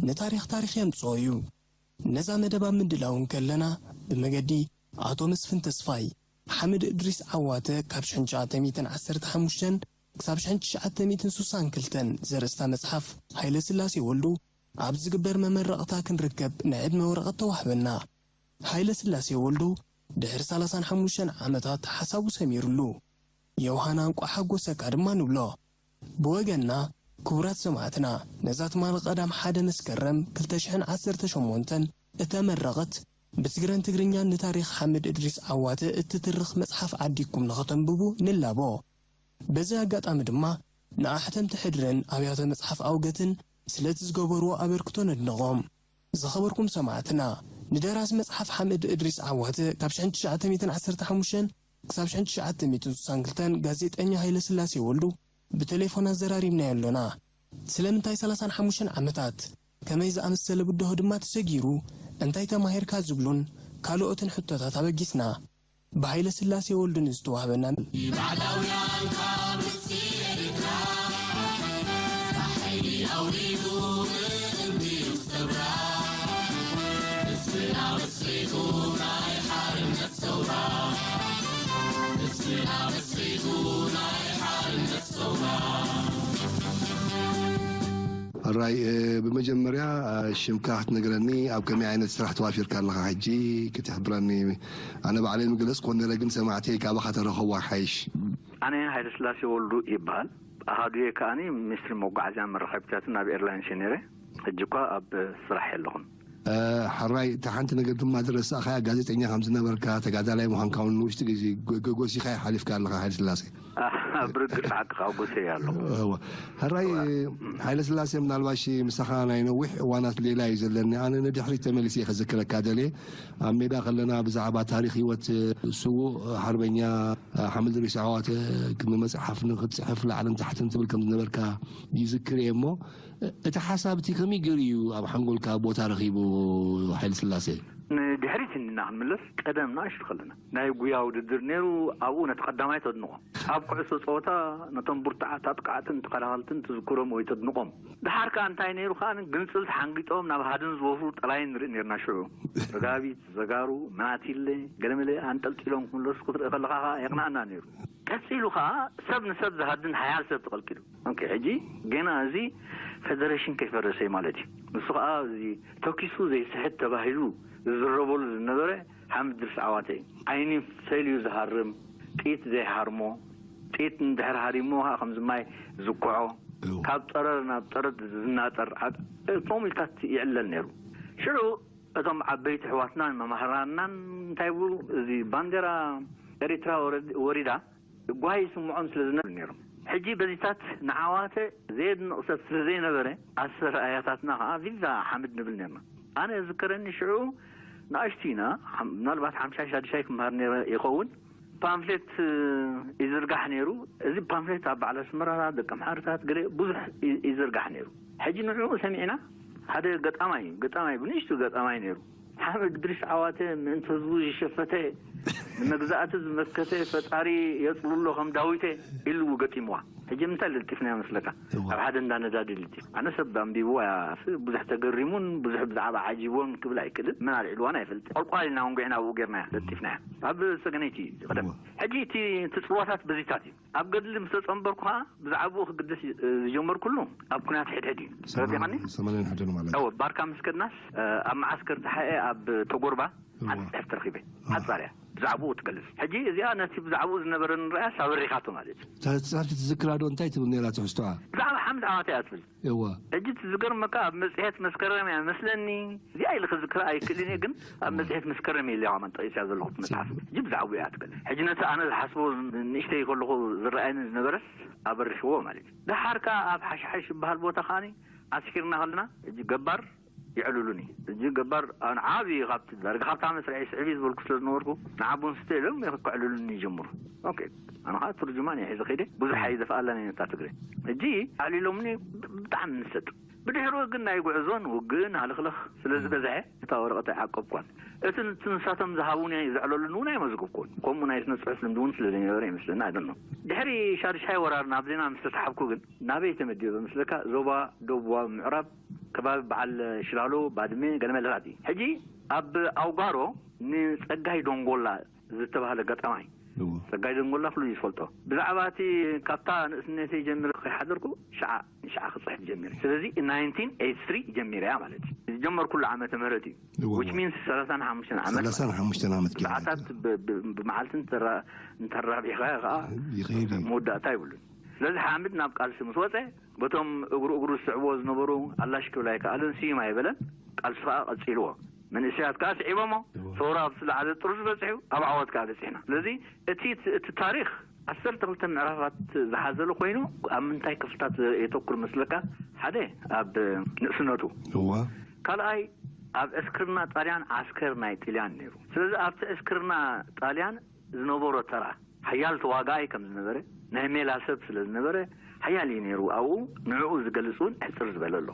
ንታሪኽ ታሪኽ የምጽኦ እዩ። ነዛ መደብ ኣብ ምድላው እንከለና፣ ብመገዲ ኣቶ መስፍን ተስፋይ፣ ሓምድ እድሪስ ዓዋተ ካብ ሽሕን ትሽዓተ ሚእትን ዓሰርተ ሓሙሽተን ክሳብ ሽሕን ትሽዓተ ሚእትን ስሳን ክልተን ዘርእስታ መጽሓፍ ሃይለ ስላሴ ወልዱ ኣብ ዝግበር መመረቕታ ክንርከብ ናይ ዕድመ ወረቐት ተዋህበና። ሃይለ ስላሴ ወልዱ ድሕሪ ሰላሳን ሓሙሽተን ዓመታት ሓሳቡ ሰሚሩሉ። ዮሃና እንቋዕ ሓጎሰካ ድማ ንብሎ። ብወገንና፣ ክቡራት ሰማዕትና፣ ነዛ ትማሊ ቀዳም ሓደ መስከረም ክልተ ሽሕን ዓሰርተ ሸሞንተን እተመረቐት ብትግረን ትግርኛን ንታሪኽ ሓምድ እድሪስ ዓዋተ እትትርኽ መጽሓፍ ዓዲግኩም ንኸተንብቡ ንላቦ። በዚ ኣጋጣሚ ድማ ንኣሕተምቲ ሕድርን ኣብያተ መጽሓፍ ኣውገትን ስለቲ ዝገበርዎ ኣበርክቶ ነድንቖም። ዝኸበርኩም ሰማዕትና፣ ንደራሲ መጽሓፍ ሓምድ እድሪስ ዓዋተ ካብ ሽሕን ትሽዓተ ሚእትን ዓሰርተ ሓሙሽተን ክሳብ ሽሕን ትሽዓተ ሚእትን ስሳን ክልተን ጋዜጠኛ ሃይለ ስላሴ ወልዱ ብቴሌፎን ኣዘራሪብናዮ ኣሎና። ስለምንታይ ሰላሳን ሓሙሽተን ዓመታት፣ ከመይ ዝኣመሰለ ብድሆ ድማ ተሰጊሩ፣ እንታይ ተማሂርካ ዝብሉን ካልኦትን ሕቶታት ኣበጊስና። ብሃይለ ስላሴ ወልዱ ንዝተዋህበና ባዕዳውያን ካብ ርእሲ ኤርትራ ብሓይሊ ኣውሪዱ ምእንቲ ሰብራ ምስላ ምስሪቱ ናይ ሓርነት ሰውራ ምስላ ምስሪቱ ናይ ሓርነት ሰውራ ሕራይ፣ ብመጀመርያ ሽምካ ክትነግረኒ፣ ኣብ ከመይ ዓይነት ስራሕ ተዋፊርካ ኣለኻ ሕጂ ክትሕብረኒ? ኣነ ባዕለይ ምገለጽ ኮን ነረ፣ ግን ሰማዕተይ ካባኻ ተረኸቦ ሓይሽ። ኣነ ሃይለስላሴ ወልዱ ይበሃል። ኣሃዱየ ከኣ ሚኒስትሪ መጓዓዝያን መራኸቢታትን ኣብ ኤርላይንስ ነይረ። ሕጂ እኳ ኣብ ስራሕ የለኹን። ሕራይ፣ እታ ሓንቲ ነገር ድማ ዝረሳእኻያ፣ ጋዜጠኛ ከም ዝነበርካ፣ ተጋዳላይ ምዃንካ እውን ንውሽጢ ግዜ ጎሲኻዮ ሓሊፍካ ኣለኻ ሃይለስላሴ። ኣብ ርግጽ ሓቅኻ ጎሰይ ኣለኹ። እወ። ሕራይ ሃይለ ስላሴ፣ ምናልባሽ ምሳኻ ናይ ነዊሕ እዋናት ሌላ እዩ ዘለኒ። ኣነ ንድሕሪት ተመሊሰ እየ ከዘክረካ ደልየ። ኣብ ሜዳ ከለና ብዛዕባ ታሪኽ ህይወት ስዉእ ሓርበኛ ሓምድ ሪስ ዓዋተ ንመጽሓፍ ንክትጽሕፍ ላዕልን ታሕትን ትብል ከም ዝነበርካ ይዝክር እየ። እሞ እቲ ሓሳብ እቲ ከመይ ገይሩ እዩ ኣብ ሓንጎልካ ቦታ ረኺቡ? ሓይለ ስላሴ። ንድሕሪት እንድና ክንምለስ፣ ቀደም ንኣሽቱ ከለና ናይ ጉያ ውድድር ነይሩ። ኣብኡ ነቲ ቀዳማይ ተድንቖ። ኣብ ኩዕሶ ጸወታ ነቶም ብርቱዓት ኣጥቃዕትን ተኸላኸልትን ትዝክሮም ወይ ተድንቖም። ደሓር ከኣ እንታይ ነይሩ ከኣ፣ ግንጽል ተሓንጊጦም ናብ ሃድን ዝወፍሩ ጠላይን ንርኢ ነይርና ሽዑ። ረጋቢት፣ ዘጋሩ፣ መናቲለ፣ ገለመለ ኣንጠልጢሎም ክምለሱ ክትርኢ ከለኻ ከኣ የቕንኣና ነይሩ። ቀጺሉ ከኣ ሰብ ንሰብ ዝሃድን ሓያል ሰብ ተቐልቂሉ። ኦኬ፣ ሕጂ ገና እዚ ፌደሬሽን ከይፈረሰ እዩ ማለት እዩ። ንሱ ከኣ እዚ ተኪሱ ዘይስሕት ተባሂሉ ዝዝረበሉ ዝነበረ ሓምድ ድርስ ዓዋተ እዩ። ዓይኒ ሰልዩ ዝሃርም፣ ጥይት ዘይሃርሞ፣ ጥይት እንድሕር ሃሪሞ ከኣ ከምዚ ማይ ዝኩዖ፣ እው። ካብ ጠረር ናብ ጠረር ዝናጠር፣ ዓ-፣ ከምኡ ኢልካ ይዕለል ነይሩ። ሽዑ እቶም ዓበይቲ ኣሕዋትናን መማህራንናን እንታይ ይብሉ፣ እዚ ባንዴራ ኤሪትራ ወረድ-፣ ወሪዳ ጓሂ ይስምዖም ስለ ዝነበሩ ነይሮም። ሕጂ በዚታት ንዓዋተ ዘየድንቕ ሰብ ስለ ዘይነበረ፣ ኣሰር ኣያታትና ከኣ ቪቫ ሓምድ ንብል ነርና። ኣነ ዝዝከረኒ ሽዑ ንኣሽቱ ኢና፣ ሓም-፣ ምናልባት ሓምሻይ ሳድሻይ ክመሃር ነይረ ይኸውን። ፓምፍሌት ይዝርጋሕ ነይሩ። እዚ ፓምፍሌት ኣብ በዓል ኣስመራታት፣ ደቂ ኣምሓርታት፣ ገለ ብዙሕ ይ-፣ ይዝርጋሕ ነይሩ። ሕጂ ንዕኡ ሰሚዕና፣ ሓደ ገጣማይ እዩ፣ ገጣማይ፣ ብንእሽቱ ገጣማይ ነይሩ። ሓምድ ድሪስ ዓዋተ ምእንቲ ህዝቡ ዝሸፈተ፣ ንመግዛእቲ ዝመከተ፣ ፈጣሪ የጽልሎ ከም ዳዊተ ኢሉ ገጢምዋ። ሕጂ ምንታይ ለጢፍናዮ መስለካ? እዋ። ኣብ ሓደ እንዳ ነዳዲ ለጢፍ። ኣነ ሰብ ኣንቢብዋ እያ፣ ብዙሕ ተገሪሙን ብዙሕ ብዛዕባ ዓጂብዎን ክብል ኣይክእልን። መን ኣልዒልዋን ኣይፈልጥን። ቆልቋል ኢና ወንጉዕና ኣብኡ ጌርናያ፣ ለጢፍናያ። ኣብ ሰገነይቲ ቀደም። እዋ። ሕጂ እቲ፣ እቲ ጽዋታት በዚታት እዩ። ኣብ ገድሊ ምስ ተጸንበርኩ ኸኣ ብዛዕባኡ ክግደስ ዝጀመርኩሉ ኣብ ኲናት ሕድሕድ እዩ። ተረዲኻኒ? ሰማንያን ሕድን ማለት እዩ። እወ፣ ባርካ ምስ ከድናስ፣ ኣብ መዓስከር ተሓኤ ኣብ ተጎርባ እወ። ሓንቲ ጽሕፍቲ ረኺበ። እወ። ሓጻር እያ። ብዛዕባኡ ትገልጽ። ሕጂ እዚኣ ነቲ ብዛዕባኡ ዝነበረኒ ርኣያስ ኣበሪኻቶ ማለት እዩ። እታ ጽሕፍቲ ትዝክራ ዶ? እንታይ ትብል ነይራ ትሕዝቶኣ? ብዛዕባ ሓምድ ዓዋተ እያ ትብል። እወ። ሕጂ እቲ ዝገርመካ ኣብ መጽሔት መስከረም እያ መስለኒ። እዚኣ ኢለ ክዝክራ ኣይክእልን እየ፣ ግን ኣብ መጽሔት መስከረም እየ ኢለ ከማን ጠቒሰያ ዘለኹ እቲ መጽሓፍ። ጽቡቕ። ሕጂ ብዛዕባኡ እያ ትገልጽ። ሕጂ ነቲ ኣነ ዝሓስቦ ንእሽተይ ከለኹ ዝረኣየኒ ዝነበረስ ኣበሪኽዎ ማለት እዩ። ደሓር ከኣ ኣብ ሓሽሓሽ ዝበሃል ቦታ ከኣኒ ኣስፊርና ከለና፣ ሕጂ ገባር የዕልሉኒ። ሕጂ ገባር ኣነ ዓቢ ካብቲ ዳርጋ ካብታ መስርዐይ ስዕብ ዝበልኩ ስለ ዝነበርኩ፣ ንዓ ቡን ስተ ኢሎም ከዕልሉኒ ይጅምሩ። ኦኬ፣ ኣነ ኸኣ ትርጅማን እየ ሒዘ ከይደ፣ ብዙሕ ኣይደፍኣላን እየ ነታ ትግረ። ሕጂ ኣዕሊሎምኒ ብ-፣ ብጣዕሚ ንሰጥ። ብድሕሪኡ ግን ናይ ጉዕዞን ውግእን ሃለኽለኽ ስለ ዝበዝሐ፣ እታ ወረቐተይ ዓቀብኳን። እቲ፣ እቲ ንሳቶም ዝሃቡኒ ዘዕለሉኒ እውን ኣይመዝገብኩዎን። ከምኡ ናይ ስነ ጽሑፍ ልምዲ እውን ስለ ዘይነበረ ይመስለኒ፣ I don't know። ድሕሪ ሻድሻይ ወራር ናብ ዜና ምስ ተሳሓብኩ ግን፣ ናበይ ተመዲበ መስለካ? ዞባ ደቡባዊ ምዕራብ ከባቢ በዓል ሽላሎ፣ ባድመ፣ ገለመለታት እዩ። ሕጂ ኣብ ኣውጋሮ ንጸጋይ ደንጎላ ዝተባህለ ገጣማይ፣ እዎ። ጸጋይ ደንጎላ ኩሉ እዩ ዝፈልጦ። ብዛዕባ እቲ ካብታ ንእስነተይ ጀሚረ ከይሓደርኩ ሽዓ ንሽዓ ክጽሕፍ ጀሚረ። ስለዚ ናይንቲን ኤይቲ ስሪ ጀሚረ እያ ማለት እዩ። ዝጀመርኩሉ ዓመተ ምህረት እዩ። እዎ፣ which እዎ። Means ሰላሳን ሓሙሽተን ዓመት ማለት እዩ። ሰላሳን ሓሙሽተን ዓመት ገይሩ። ሰዓታት ብ-፣ ብ-፣ ብመዓልቲ እንተራ-፣ እንተራቢሕካ ከኣ ይኸይድ እዩ። መወዳእታ ይብሉን። ስለዚ ሓምድ ናብ ቃልሲ ምስ ወጸ፣ በቶም እግሩ እግሩ ዝስዕብዎ ዝነበሩ ኣላሽ ክብል ኣይከኣለን፣ ስዩም ኣይበለን፣ ቃልሲ ከኣ ቀጺልዎ። መንእሰያት ከኣ ስዒቦሞ፣ እዎ። ሰውራ ኣብ ዝለዓለ ጥርዙ በጺሑ፣ ኣብ ዓወት ከኣ በጺሕና። ስለዚ እቲ፣ እቲ፣ እቲ ታሪኽ ዓሰርተ ክልተ ምዕራፋት ዝሓዘለ ኮይኑ፣ ኣብ ምንታይ ክፍልታት የተኩር መስለካ? ሓደ፣ ኣብ ንእስነቱ። እዋ። ካልኣይ፣ ኣብ ዕስክርና ጣልያን ዓስከር ናይ ጥልያን ነይሩ። ስለዚ ኣብቲ ዕስክርና ጣልያን ዝነበሮ ተራ፣ ሓያል ተዋጋኣይ ከም ዝነበረ፣ ናይ ሜላ ሰብ ስለ ዝነበረ፣ ሓያል እዩ ነይሩ። ኣብኡ ንዕኡ ዝገልጽ እውን ሕጽር ዝበለ ኣሎ።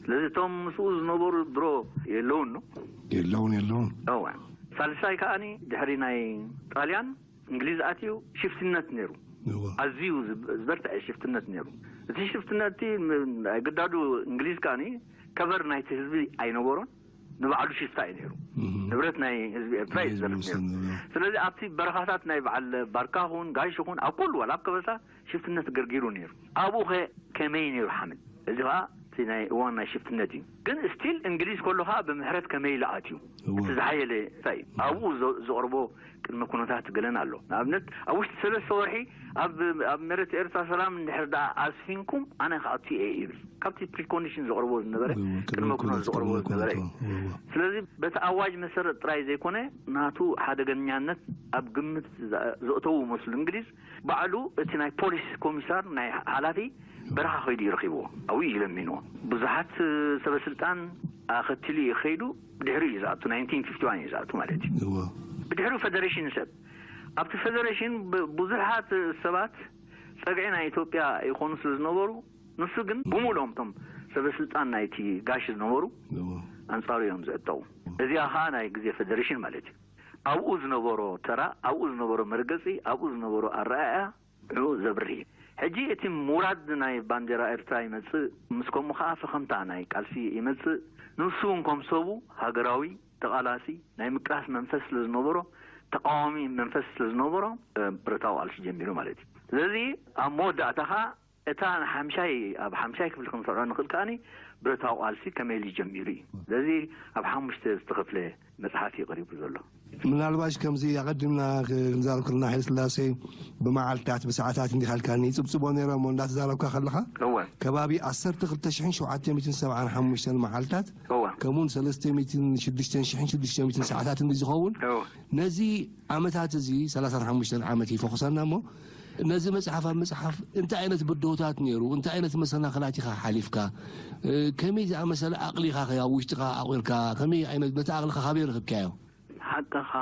ስለዚ እቶም ምስኡ ዝነበሩ ድሮ የለውን ነው? የለውን፣ የለውን። እወ። ሳልሳይ ከኣኒ ድሕሪ ናይ ጣልያን እንግሊዝ ኣትዩ ሽፍትነት ነይሩ። እወ። ኣዝዩ ዝብ-፣ ዝበርትዐ ሽፍትነት ነይሩ። እቲ ሽፍትነት እቲ ም-፣ ናይ ግዳዱ እንግሊዝ ከኣኒ ከበር ናይቲ ህዝቢ ኣይነበሮን። ንባዕሉ ሽፍታ እዩ ነይሩ። እህ። ንብረት ናይ ህዝቢ ኤርትራ እዩ ህዝቢ ዝዘርፍ ነይሩ። ዝወስድ ነይሩ። ስለዚ ኣብቲ በረኻታት ናይ በዓል ባርካ ኹን፣ ጋሽ ኹን፣ ኣብ ኩሉ ዋላ ኣብ ከበሳ ሽፍትነት ገርጊሩ ነይሩ። ኣብኡ ኸ ከመይ ነይሩ ሓምድ? እዚ ኸኣ እቲ ናይ እዋን ናይ ሽፍትነት እዩ። ግን ስቲል እንግሊዝ ከሎ ኸኣ ብምሕረት ከመይ ኢሉ ኣትዩ? እወ። እቲ ዝሓየለ እንታይ እዩ? እወ። ኣብኡ ዘ-፣ ዘቕርቦ ቅድመ ኩነታት ገለን ኣሎ። ንኣብነት ኣብ ውሽጢ ሰለስተ ወርሒ ኣብ፣ ኣብ መሬት ኤርትራ ሰላም እንድሕር ደኣ ኣስፊንኩም ኣነ ክኣቱ እየ ይብል። ካብቲ ፕሪኮንዲሽን ዘቕርቦ ዝነበረ፣ እወ፣ ቅድመ ቅድመ ኩነት ኩነት፣ ዘቕርቦ ቅድመ ዝነበረ ኩነት፣ እዩ። እወ፣ እወ። ስለዚ በቲ ኣዋጅ መሰረት ጥራይ ዘይኮነ ናቱ ሓደገኛነት ኣብ ግምት ዘ-፣ ዘእተዉ መስሉ እንግሊዝ ባዕሉ እቲ ናይ ፖሊስ ኮሚሳር ናይ ሓላፊ በረኻ ከይዱ እዩ ረኺብዎ። ኣብኡ እዩ ለሚንዎ። ብዙሓት ሰበ ስልጣን ኣኸቲሉ እዩ ከይዱ፣ ብድሕሪኡ እዩ ዝኣቱ፣ ናይንቲን ፊፍቲ ዋን እዩ ዝኣቱ ማለት እዩ። እወ። ብድሕሪኡ ፈደሬሽን ሰብ፣ ኣብቲ ፈደሬሽን ብ-፣ ብዙሓት ሰባት ጸግዒ ናይ ኢትዮጵያ ይኾኑ ስለ ዝነበሩ፣ ንሱ ግን ብምሉኦም እቶም ሰበ ስልጣን ናይቲ ጋሽ ዝነበሩ እወ። ኣንጻሩ እዮም ዝዕጠቑ። እዚኣ ኸኣ ናይ ግዜ ፈደሬሽን ማለት እዩ። ኣብኡ ዝነበሮ ተራ፣ ኣብኡ ዝነበሮ መርገጺ፣ ኣብኡ ዝነበሮ ኣረኣእያ ንዕኡ ዘብርህ እዩ። ሕጂ እቲ ምውራድ ናይ ባንዴራ ኤርትራ ይመጽእ፣ ምስ ከምኡ ኸኣ ፈኸምታ ናይ ቃልሲ ይመጽእ። ንሱ እውን ከም ሰቡ ሃገራዊ ተቓላሲ ናይ ምቅላስ መንፈስ ስለ ዝነበሮ፣ ተቓዋሚ መንፈስ ስለ ዝነበሮ፣ እ፣ ብረታዊ ቃልሲ ጀሚሩ ማለት እዩ። ስለዚ ኣብ መወዳእታ ኸኣ እታ ንሓምሻይ፣ ኣብ ሓምሻይ ክፍሊ ክንሰርዖ ንኽእል ከኣኒ ብረታዊ ቃልሲ ከመይ ኢሉ ጀሚሩ እዩ። ስለዚ ኣብ ሓሙሽተ ዝተኸፍለ መጽሓፍ እዩ ቀሪቡ ዘሎ። ምናልባሽ ከምዚ ኣቐዲምና ክንዛረብ ከለና፣ ሃይለ ስላሴ ብመዓልታት ብሰዓታት እንዲኻ ኢልካኒ ይጽብጽቦ ነይሮም እንዳተዛረብካ ከለኻ፣ እወ። ከባቢ ዓሰርተ ክልተ ሽሕን ሸውዓተ ሚእትን ሰብዓን ሓሙሽተን መዓልታት፣ እወ። ከምኡውን ሰለስተ ሚእትን ሽዱሽተን ሽሕን ሽዱሽተ ሚእትን ሰዓታት እንዲ ዝኸውን፣ እወ። ነዚ ዓመታት እዚ፣ ሰላሳን ሓሙሽተን ዓመት ይፈኹሰና እሞ፣ ነዚ መጽሓፍ ኣብ ምጽሓፍ እንታይ ዓይነት ብድሆታት ነይሩ? እንታይ ዓይነት መሰናኽላት ኢኻ ሓሊፍካ? እ፣ ከመይ ዝኣመሰለ ዓቕሊ ኢኻ ኣብ ውሽጥኻ ዓቑርካ? ከመይ ዓይነት ነቲ ዓቕልኻ ካበይ ረኽብካዮ? ሓቅኻ፣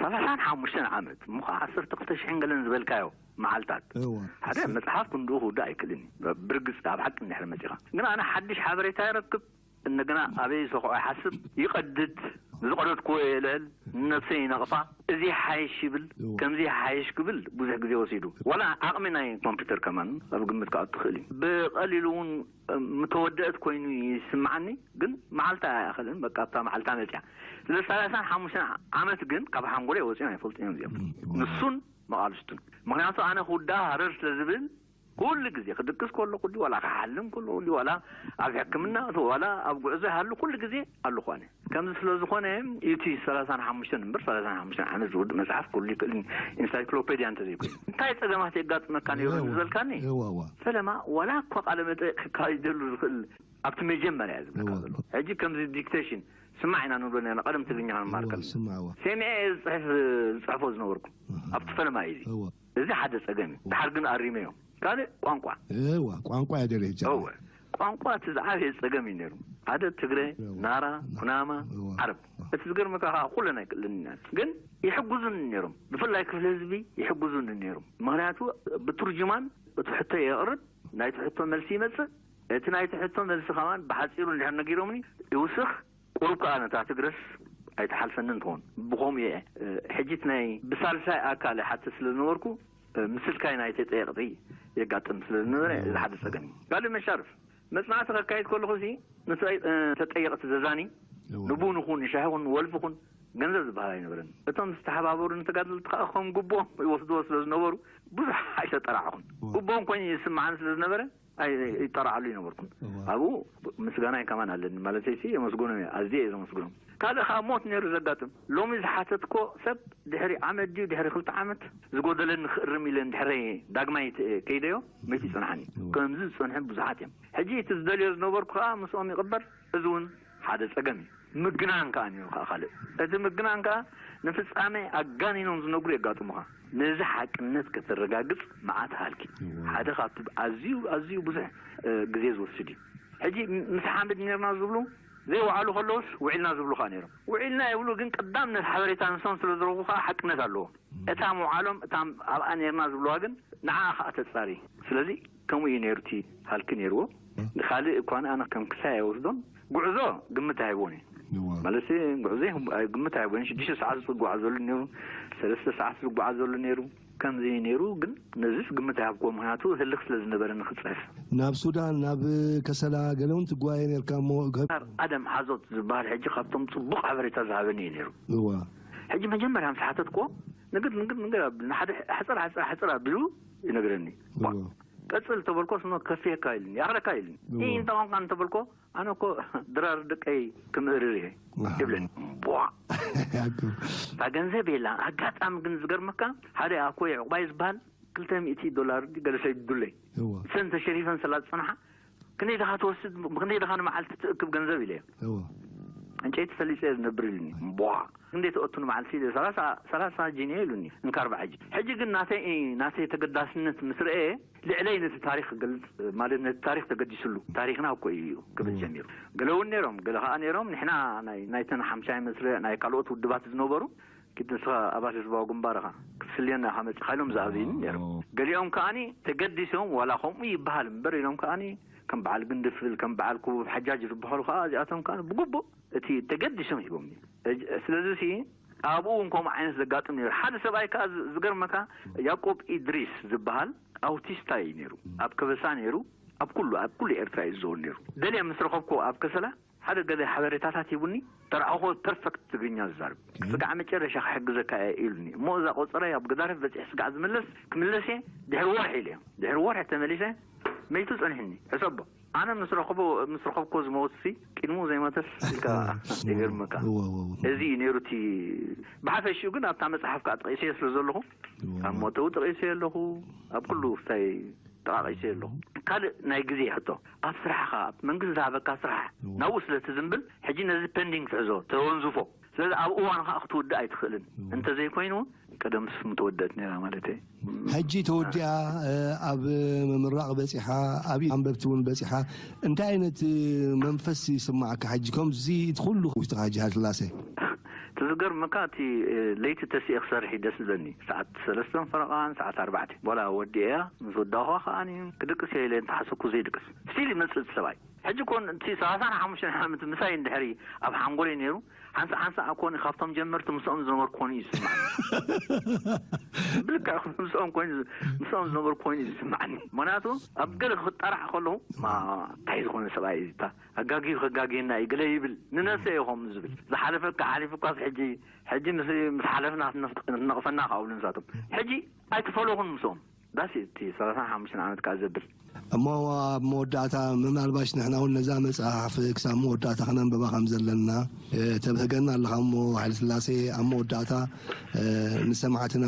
ሰላሳን ሓሙሽተን ዓመት፣ እሞ ኸዓ ዓሰርተ ክልተ ሽሕን ገለን ዝበልካዮ መዓልታት። እወ። ሓደ መጽሓፍ ክንድኡ ክውዳእ ኣይክእልን እዩ። ብርግጽ ኣብ ሓቂ እንድሕር መጺኻ። ግን ኣነ ሓድሽ ሓበሬታ ይረክብ፣ እንደገና ኣበይ ዝሰኽዖ ይሓስብ፣ ይቐድድ፣ ዝቐደድክዎ የልዕል፣ ንነብሰይ ይነቕፋ፣ እዚ ይሓይሽ ይብል፣ እዎ። ከምዚ ይሓይሽ ክብል ብዙሕ ግዜ ወሲዱ። ዋላ ዓቕሚ ናይ ኮምፒውተር ከማን ኣብ ግምት ክኣቱ ትኽእል እዩ። ብቐሊሉ እውን ምተወደአት ኮይኑ ይስምዓኒ፣ ግን መዓልታ ኣይኣኸልን፣ በቃ ኣብታ መዓልታ መጽያ። ስለ ሰላሳን ሓሙሽተን ዓመት ግን ካብ ሓንጎለይ ወጺኦም ኣይፈልጡን እዮም እዚኦም። እም፣ እም። ንሱን መቓልስቱን። ምኽንያቱ ኣነ ክውዳእ ሃረር ስለ ዝብል፣ ኩሉ ግዜ ክድቅስ ከለኹ ድዩ፣ ዋላ ክሓልም ከለኹ ድዩ፣ ዋላ ኣብ ሕክምና፣ ዋላ ኣብ ጉዕዞ ይሃሉ፣ ኩሉ ግዜ ኣለኹ ኣነ። ከምዚ ስለ ዝኾነ፣ እቲ ሰላሳን ሓሙሽተን እምበር፣ ሰላሳን ሓሙሽተን ዓመት ዝውድእ መጽሓፍ ክህሉ ይክእል፣ ኢንሳይክሎፔድያ እንተዘይኮይኑ። እንታይ ጸገማት የጋጥመካ ነይሩ እወ፣ ዝበልካኒ? እወ፣ እወ። ፈለማ፣ ዋላ እኳ ቃለ መጠይቕ ክካይደሉ ዝኽእል፣ ኣብቲ መጀመርያ ዝብለካ እወ። ዘሎ። ሕጂ ከምዚ ዲክቴሽን፣ ስማዕ ኢና ንብሎ ነርና፣ ቀደም ትግርኛ ክንመሃር እወ፣ ከለና። ስማዕ፣ እወ። ሰሚዐ እየ ዝጽሕፍ፣ ዝጽሕፎ ዝነበርኩ። እህ። ኣብቲ ፈለማ እዩ እዚ። እወ። እዚ ሓደ ጸገም እዩ። ድሓር ግን ኣሪመዮ። ካልእ ቋንቋ። እወ፣ ቋንቋ እየ ደልየ ሕጂ። እወ። ቋንቋ እቲ ዝዓበየ ጸገም እዩ ነይሩ። ሓደ ትግረ፣ እወ። ናራ፣ ኩናማ፣ እወ። ዓረብ። እቲ ዝገርመካ ከኣ ኩለን ኣይክእልን ኢና። ግን ይሕግዙኒ ነይሮም። ብፍላይ ክፍሊ ህዝቢ ይሕግዙኒ ነይሮም። ምኽንያቱ ብትርጅማን እቲ ሕቶ የቕርብ፣ ናይቲ ሕቶ መልሲ ይመጽእ። እቲ ናይቲ ሕቶ መልሲ ከማን ብሓጺሩ እንድሕር ነጊሮምኒ ይውስኽ። ቁሩብ ከኣ ነታ ትግረስ ኣይትሓልፈንን ትኾን። ብኸምኡ እየ፣ እ፣ ሕጂት ናይ ብሳልሳይ ኣካል ይሓትት ስለ ዝነበርኩ፣ እ፣ ምስልካይ ናይ ተጠየቕቲ የጋጥም ስለ ዝነበረ፣ እዚ ሓደ ጸገም እዩ። ካልእ መሻርፍ፣ መጽናዕቲ ከካይድ ከለኹ ሲ ንሰይ ተጠየቕቲ ዘዛኒ ንቡን ይኹን ንሻሂ ይኹን ወልፊ ይኹን ገንዘብ ዝበሃል ኣይነበረን። እቶም ዝተሓባበሩ ንተጋደልቲ ከዓ ከም ግቡኦም ይወስድዎ ስለ ዝነበሩ ብዙሕ ኣይተጠራዕኹን። ግቡኦም ኮይኑ ይስምዓኒ ስለ ዝነበረ ይጠራዓሉ ይነበርኩን። ኣብኡ ምስጋናይ ከማን ኣለኒ ማለተይ ሲ የመስግኖም እየ፣ ኣዝየ እየ ዘመስግኖም። ካልእ ከዓ ሞት ነይሩ ዘጋጥም። ሎሚ ዝሓተትኮ ሰብ ድሕሪ ዓመት ድዩ ድሕሪ ክልተ ዓመት ዝጎደለኒ ክእርም ኢለ ድሕረይ ዳግማይ ከይደዮ መይቱ ይፅንሓኒ። ከምዚ ዝፅንሑ ብዙሓት እዮም። ሕጂ እቲ ዝደልዮ ዝነበርኩ ከዓ ምስኦም ይቕበር። እዚ እውን ሓደ ፀገም እዩ። ምግናን ከዓ ነይሩ ከዓ ካልእ። እቲ ምግናን ከዓ ንፍፃመ ኣጋኒኖም ዝነግሩ የጋጥሙኻ። ነዚ ሓቅነት ከተረጋግፅ መዓት ሃልኪ ሓደ ካብቲ ኣዝዩ ኣዝዩ ብዙሕ ግዜ ዝወስድ እዩ። ሕጂ ምስ ሓምድ ነርና ዝብሉ ዘይወዓሉ ከለውስ ውዒልና ዝብሉ ከዓ ነይሮም። ውዒልና ይብሉ ግን ቀዳምነት ሓበሬታ ንሶም ስለ ዝረኽቡ ከዓ ሓቅነት ኣለዎ። እታ ምውዓሎም እታ ኣብኣ ነርና ዝብልዋ ግን ንዓ ከዓ ተፃሪ። ስለዚ ከምኡ እዩ ነይሩ እቲ ሃልኪ ነይርዎ። ንካልእ እኳ ኣነ ከም ክሳይ ኣይወስዶን። ጉዕዞ ግምት ኣይቦን ማለት ጉዕዞ ግምት ኣይቦን። ሽዱሽተ ሰዓት ዝጓዓዘሉ ነይሩ፣ ሰለስተ ሰዓት ዝጓዓዘሉ ነይሩ። ከምዚ ነይሩ ግን ነዚስ ግምት ኣይሃብክዎ፣ ምክንያቱ ህልኽ ስለ ዝነበረ ንክፅሕፍ። ናብ ሱዳን ናብ ከሰላ ገለ እውን ትጓየ ነርካ እሞ ኣደም ሓዞት ዝበሃል ሕጂ ካብቶም ፅቡቕ ሓበሬታ ዝሃበኒ እዩ ነይሩ። ሕጂ መጀመርያ ምስ ሓተትክዎ ንግድ ንግድ ንግድ ንሓደ ሕፅር ሕፅር ሕፅር ኣቢሉ ይነግረኒ። ቀፅል ተበልኮስ ኖ ከፍየካ ኢልኒ፣ ይኣኽለካ ኢልኒ። እንታይ ኾንካ እንተበልኮ ኣነ እኮ ድራር ደቀይ ክምእርር እየ ይብለኒ። ቧ እታ ገንዘብ የላ። ኣጋጣሚ ግን ዝገርመካ ሓደ ኣኮይ ዕቑባይ ዝበሃል ክልተ ሚእቲ ዶላር ገለ ሰዲዱለይ። ሰን ተሸሪፈን ስላ ዝፅንሓ ክንደይ ድኻ ትወስድ፣ ብክንደይ ድኻ ንመዓልቲ ትእክብ ገንዘብ ኢለዮ። ዕንጨይቲ ፈሊፀ ዝነብር ኢሉኒ። ቧ ክንደይ ትኣቱ ንመዓልቲ ኢለ ሰላሳ ጂንዮ ኢሉኒ። እንካ ኣርባዓ ጂ ሕጂ ግን ናተይ ናተይ ተገዳስነት ምስ ረኤ ልዕለይ ነቲ ታሪክ ክገልጽ ማለት ነቲ ታሪክ ተገዲስሉ ታሪክና እኮ እዩ ክብል ጀሚሩ። ገለ እውን ነይሮም ገለ ከዓ ነይሮም ንሕና ናይ ናይተን ሓምሻይ መስርዕ ናይ ካልኦት ውድባት ዝነበሩ ኪድ ንስኻ ኣባል ህዝባዊ ግንባር ኢኻ ክትስልየና ኢኻ መጺኻ ኢሎም ዝኣዝዩኒ ነይሮም። ገሊኦም ከዓኒ ተገዲሶም ዋላ ከምኡ ይበሃል እምበር ኢሎም ከዓኒ ከም በዓል ግንድፍል ከም በዓል ክቡብ ሓጃጅ ዝበሃሉ ከዓ እዚኣቶም ከዓ ብግቡእ እቲ ተገዲሶም ሂቦምኒ። ስለዚ ሲ ኣብኡ እውን ከምኡ ዓይነት ዘጋጥም ነይሩ። ሓደ ሰብኣይ ከዓ ዝገርመካ ያቆብ ኢድሪስ ዝበሃል ኣውቲስታ እዩ ነይሩ። ኣብ ከበሳ ነይሩ። ኣብ ኩሉ ኣብ ኩሉ ኤርትራ እዩ ዝዘውር ነይሩ። ደልየ ምስ ረኸብኩ ኣብ ከሰላ ሓደ ገለ ሓበሬታታት ሂቡኒ። ተረኣኹ ፐርፈክት ትግርኛ ዝዛርብ ስጋዕ መጨረሻ ክሕግዘካ እየ ኢሉኒ። እሞ እዛ ቆፀረ ኣብ ገዳረፍ በፂሕ ስጋዕ ዝምለስ ክምለስ እየ። ድሕሪ ወርሒ ኢለ ድሕሪ ወርሒ ተመሊሰ መይቱ ፀኒሕኒ። ሕሰቦ ኣነ ምስ ረኸቦ ምስ ረኸብኮ ዝመውት ሲ ቅድሙ ዘይመተስ ኢልካ ይገርመካ። እዚ እዩ ነይሩ እቲ ብሓፈሽኡ ግን ኣብታ መፅሓፍ ከዓ ጠቂሰዮ ስለ ዘለኹ ኣብ ሞተው ጠቂሰዮ ኣለኹ። ኣብ ኩሉ ክስታይ ጠቃቂሰዮ ኣለኹ። ካልእ ናይ ግዜ ሕቶ ኣብ ስራሕኻ ኣብ መንግስቲ ዝሃበካ ስራሕ ናብኡ ስለ ትዝንብል ሕጂ ነዚ ፔንዲንግ ትሕዞ ተወንዝፎ። ስለዚ ኣብ እዋኑ ከዓ ክትውድእ ኣይትኽእልን። እንተዘይኮይኑ ቀደምስ ምተወደእት ነይራ ማለት እየ። ሕጂ ተወዲኣ ኣብ ምምራቕ በፂሓ ኣብ ኣንበብቲ እውን በፂሓ እንታይ ዓይነት መንፈስ ይስማዓካ ሕጂ ከምዚ እቲ ኩሉ ውሽጥኻ ሕጂ ሃይለስላሴ? እቲ ዝገርመካ እቲ ለይቲ ተሲኤ ክሰርሕ እዩ ደስ ዝብለኒ። ሰዓት ሰለስተን ፈረቓን ሰዓት ኣርባዕተ ቦላ ወዲኤያ ምስ ወዳእኹዋ ከዓኒ ክድቅስ እየ ኢለ እንተሓሰብኩ ዘይድቅስ ስቲል ይመፅእ እቲ ሰብኣይ። ሕጂ ኮን እቲ ሰላሳን ሓሙሽተን ዓመት ምሳይ እንድሕሪ ኣብ ሓንጎለይ ነይሩ ሓንሳ ሓንሳ ኣኮኒ ካብቶም ጀመርቲ ምስኦም ዝነበርኩ ኮይኑ እዩ ዝስማዕ። ብልክዕ ምስኦም ኮይኑ ምስኦም ዝነበርኩ ኮይኑ እዩ ዝስማዕኒ። ምክንያቱ ኣብ ገለ ክጠራሕ ከለኹ ማ እንታይ ዝኾነ ሰብኣይ እዩ እታ ኣጋጊዩ ከጋግየና እዩ ገለ ይብል ንነፍሰ እዩ ከምኡ ዝብል ዝሓለፈካ ሓሊፉካስ ሕጂ ሕጂ ምስ ምስ ሓለፍና ክትነቕፈና ካብሉ ንሳቶም ሕጂ ኣይትፈለኹን ምስኦም ዳስ እቲ ሰላሳን ሓሙሽተን ዓመት ከዓ ዘብል። እሞ ኣብ መወዳእታ ምናልባሽ ንሕና እውን ነዛ መፅሓፍ ክሳብ መወዳእታ ክነንበባ ከም ዘለና ተብህገና ኣለኻ። እሞ ሃይለ ስላሴ ኣብ መወዳእታ ንሰማዕትና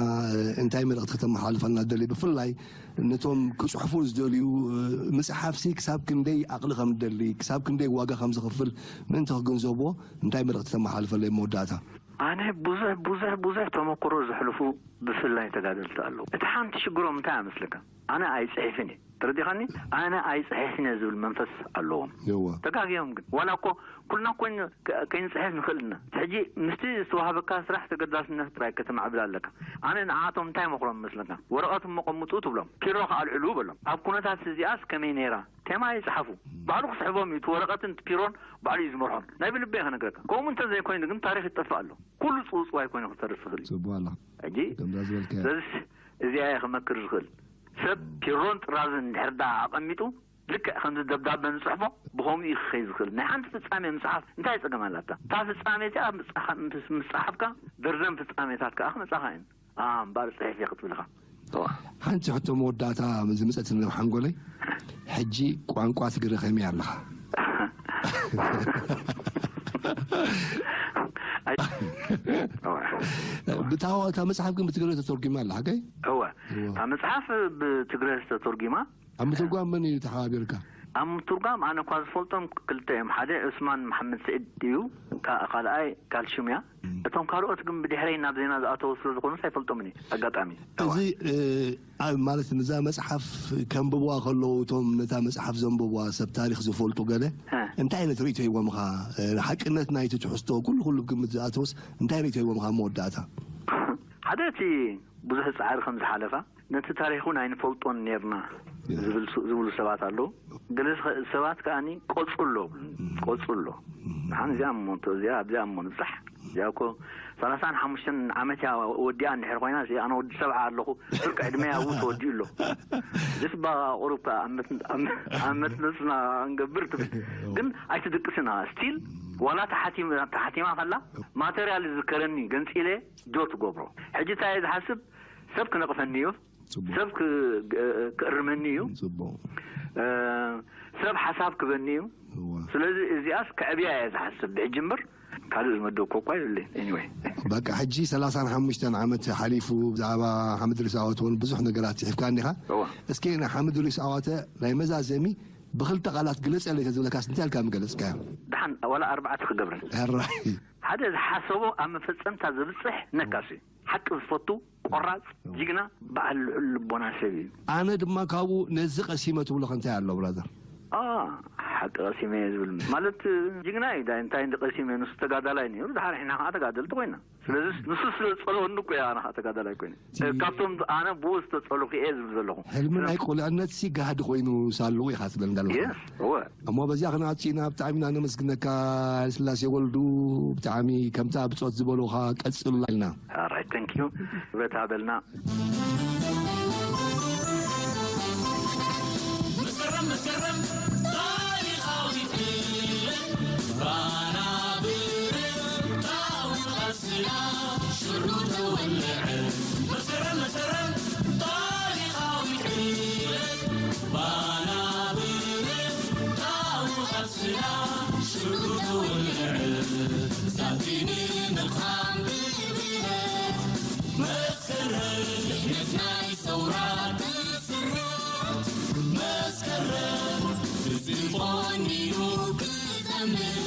እንታይ መልእኽቲ ከተመሓላልፈልና ትደሊ? ብፍላይ ነቶም ክፅሕፉ ዝደልዩ ምፅሓፍሲ ክሳብ ክንደይ ዓቕሊ ከም ዝደሊ ክሳብ ክንደይ ዋጋ ከም ዝኽፍል ምእንቲ ክግንዘብዎ እንታይ መልእኽቲ ተመሓላልፈለይ መወዳእታ? ኣነ ብዙሕ ብዙሕ ብዙሕ ተመክሮ ዘሕልፉ ብፍላይ ተጋደልቲ ኣለዉ። እቲ ሓንቲ ሽግሮም እንታይ ኣመስለካ? ኣነ ኣይፅሒፍን እየ ተረዲኻኒ? ኣነ ኣይፅሒፍን እየ ዝብል መንፈስ ኣለዎም። ተጋግዮም ግን ዋላ እኮ ኩልና ኮይን ከይንፅሕፍ ንኽእል ኢና። ሕጂ ምስቲ ዝተዋህበካ ስራሕ ተገዳስነት ጥራይ ከተማዕብል ኣለካ። ኣነ ንዓቶም እንታይ መኽሮም መስለካ? ወረቐት መቐምጡ ትብሎም ኪሮ ከኣልዕሉ በሎም። ኣብ ኩነታት እዚኣስ ከመይ ነይራ? ቴማ ይፅሓፉ ባዕሉ ክስሕቦም እዩ። እቲ ወረቐትን ፒሮን ባዕሉ እዩ ዝመርሖም። ናይ ብልበይ ከነግረካ ከምኡ እንተዘይኮይኑ ግን ታሪክ ይጠፍእ ኣሎ። ኩሉ ፅውፅዋይ ኮይኑ ክተርፍ ይኽእል እዩ። ፅቡቅ ኣላ ሕጂ ከምዛ ዝበልካዮ ስለዚ እዚኣ እየ ክመክር ዝኽእል። ሰብ ፒሮን ጥራዝን እንድሕር ዳ ኣቐሚጡ ልክዕ ከምዚ ደብዳበ ንጽሕፎ ብኸምኡ እዩ ክኸይ ዝኽእል። ናይ ሓንቲ ፍጻሜ ምጽሓፍ እንታይ ጸገም ኣላታ? እታ ፍጻሜ እዚኣ ምስ ጸሓፍካ ደርዘን ፍጻሜታት ከኣ ክመጻኻ እየን። ኣምባር ጽሒፍ እየ ክትብልኻ። እዋ። ሓንቲ ሕቶ መወዳእታ ዝመጸትኒ ናብ ሓንጎለይ፣ ሕጂ ቋንቋ ትግረ ከመይ ኣለኻ? ብታዋ እታ መጽሓፍ ግን ብትግረ ተተርጉማ ኣላ ሓቀይ? እወ። እታ መጽሓፍ ብትግረ ተተርጉማ። ኣብ ምትርጓም መን እዩ ተሓባቢርካ? ኣብ ምትርጓም ኣነ እኳ ዝፈልጦም ክልተ እዮም። ሓደ ዑስማን መሓመድ ስዒድ እዩ፣ ካልኣይ ካልሽም እያ። እቶም ካልኦት ግን ብድሕረይ ናብ ዜና ዝኣተው ስለ ዝኾኑስ ኣይፈልጦምን እዩ ኣጋጣሚ። እዚ ማለት ነዛ መጽሓፍ ከንብብዋ ከለዉ እቶም ነታ መጽሓፍ ዘንበብዋ ሰብ ታሪኽ ዝፈልጡ ገለ እንታይ ዓይነት ርእቶ ሂቦምኻ? ሓቅነት ናይቲ ትሕዝቶ ኩሉ ኩሉ ግምት ዝኣተውስ እንታይ ርእቶ ሂቦምኻ ኣብ መወዳእታ? ሓደ እቲ ብዙሕ ጻዕሪ ከም ዝሓለፋ ነቲ ታሪኽ እውን ኣይንፈልጦን ኔርና ዝብሉ ሰባት ኣለዉ። ገለ ሰባት ከኣ ቀጽሎ ቀጽሎ ንሓን እዚኣ እሞ እዚኣ ኣብዚኣ እሞ ንብጻሕ እዚኣ እኮ ሰላሳን ሓሙሽተን ዓመት እያ ወዲኣ እንድሕር ኮይና ኣነ ወዲ ሰብዓ ኣለኹ። ፍርቂ ዕድመ ኣብኡ ተወዲኡ ኣሎ። ጀስባ ቁሩብ ከኣ ኣመት ነስና እንገብር ትብል ግን ኣይትድቅስና ስቲል ዋላ ተሓቲማ ከላ ማተርያል ዝዝከረኒ ገንፂለ ዶ ትገብሮ። ሕጂ እንታይ ዝሓስብ ሰብ ክነቕፈኒ እዩ። ሰብ ክእርመኒ እዩ። ሰብ ሓሳብ ክበኒ እዩ። ስለዚ እዚኣስ ከዕብያ እየ ዝሓስብ ብሕጂ እምበር ካልእ ዝመደብኮ እኳ የብለይን። Anyway በቃ ሕጂ ሰላሳን ሓሙሽተን ዓመት ሓሊፉ ብዛዕባ ሓመድ ሪስ ኣዋተ እውን ብዙሕ ነገራት ጽሒፍካ እንዲኻ። እስኪ ንሓመድ ሪስ ኣዋተ ናይ መዛዘሚ ብክልተ ቃላት ግለጸለይ ተዝብለካስ እንታይ ኢልካ ምገለጽካዮ? ደሓን ዋላ ኣርባዕተ ክገብረን። ሕራይ ሓደ ዝሓሰቦ ኣብ መፈጸምታ ዘብጽሕ ነካሲ ሓቂ ዝፈቱ ቆራጽ ጅግና በዓል ልዑል ልቦና ሰብ እዩ። ኣነ ድማ ካብኡ ነዚ ቀሲመ ትብሎ ከ እንታይ ኣሎ ብራዘር? ሓቂ ቀሲመ እየ ዝብል ማለት ጅግና እዩ። እንታይ እንዲ ቀሲመ ንሱ ተጋዳላይ ነይሩ። ድሓር ሕና ከዓ ተጋደልቲ ኮይና። ስለዚ ንሱ ስለ ዝጸልወኒ እኮ እየ ኣነ ከዓ ተጋዳላይ ኮይነ። ካብቶም ኣነ ብኡ ዝተጸልኹ እየ ዝብል ዘለኹ። ሕልሚ ናይ ቁልዕነት ሲ ጋህዲ ኮይኑ ሳልዉ ኢኻ ትብል ዘለኻ። እወ። እሞ በዚኣ ክንዓጹ ኢና። ብጣዕሚ ኢና ነመስግነካ ስላሴ ወልዱ። ብጣዕሚ ከምታ ብጾት ዝበሉኻ ቀጽሉላ ኢልና። Alright, thank you። በታ በልና። መስከረም መስከረም ታሪኻዊት ዕለት ባና ብርታዊ ቃልስና ሽሩ ተወልዐ። መስከረም መስከረም ታሪኻዊት ዕለት ባና ብርታዊ ቃልስና ሽሩ ተወልዐ። ሳቲኒ ምዃን ብብረት መስከረም ድሕነት ናይ ሰውራ ብስራት መስከረም ብጽንቆኒኑ ክዘምር